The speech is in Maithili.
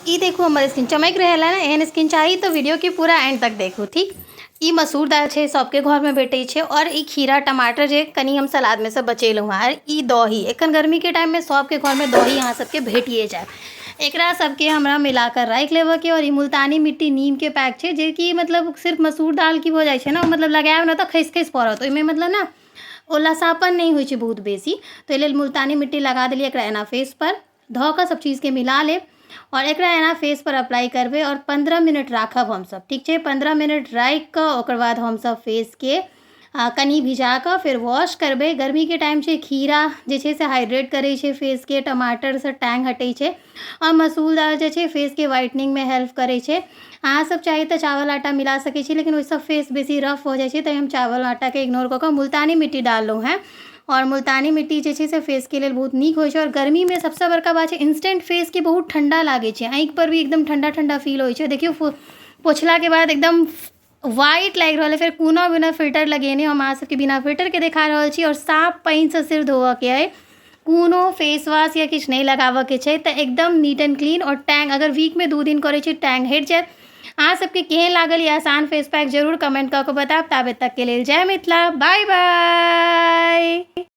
ई देखू हमर स्किन चमकि रहल है ने। एहन स्किन चाही तऽ वीडियोके पूरा एंड तक देखू। ठीक, ई मसूर दालि छै, सबके घरमे भेटै छै। आओर ई खीरा टमाटर जे कनि हम सलादमे से बचेलहुँ हँ। ई दही एखन गर्मीके टाइममे सबके घरमे दही अहाँ सबके भेटिए जायत। एकरा सबके हमरा मिलाकऽ राखि लेबऽके। आओर ई मुल्तानी मिट्टी नीमके पैक छै, जेकि मतलब सिर्फ मसूर दालि की भऽ जाइ छै ने, मतलब लगायब ने तऽ खसि खसि पड़त ओहिमे, मतलब ने ओ लसापन नहि होइ छै बहुत बेसी। तऽ एहि लेल मुल्तानी मिट्टी लगा देलियै। एकरा एना फेसपर धऽ कऽ सब चीजके मिला लेब आओर एकरा एना फेसपर अप्लाई करबै आओर 15 मिनट राखब हमसब। ठीक छै, 15 मिनट राखि कऽ ओकर बाद हमसब फेसके कनि भिजा कऽ फेर वॉश करबै। गर्मीके टाइम छै, खीरा जे छै से हाइड्रेट करै छै फेसके, टमाटरसँ टैंग हटै छै आओर मसूर दालि जे छै फेसके वाइटनिंगमे हेल्प करै छै। अहाँ सब चाही तऽ चावल आटा मिला सकै छी, लेकिन ओहिसँ फेस बेसी रफ हो जाइ छै, तऽ हम चावल आटाके इग्नोर कऽ कऽ मुल्तानी मिट्टी डाललहुँ हेँ। आओर मुल्तानी मिट्टी जे छै से फेसके लेल बहुत नीक होइ छै। आओर गर्मीमे सबसँ बड़का बात छै, इंस्टेंट फेसके बहुत ठण्डा लागै छै, आँखिपर भी एकदम ठण्डा ठण्डा फील होइ छै। देखियौ, पोछलाके बाद एकदम वाइट लागि रहल है। फेर कोनो बिना फिल्टर लगेने हम अहाँ सबके बिना फिल्टरके देखा रहल छी। आओर साफ पानिसँ सिर धोअके अइ, कोनो फेस वाश या किछु नहि लगाबऽके छै, तऽ एकदम नीट एंड क्लीन। आओर टैंग अगर वीकमे 2 दिन करै छी, टैंग हटि जायत। अहाँ सबके केहन लागल ई आसान फेस पैक, जरूर कमेंट कऽ कऽ बतायब। ताबे तकके लेल जय मिथिला, बाय बाय।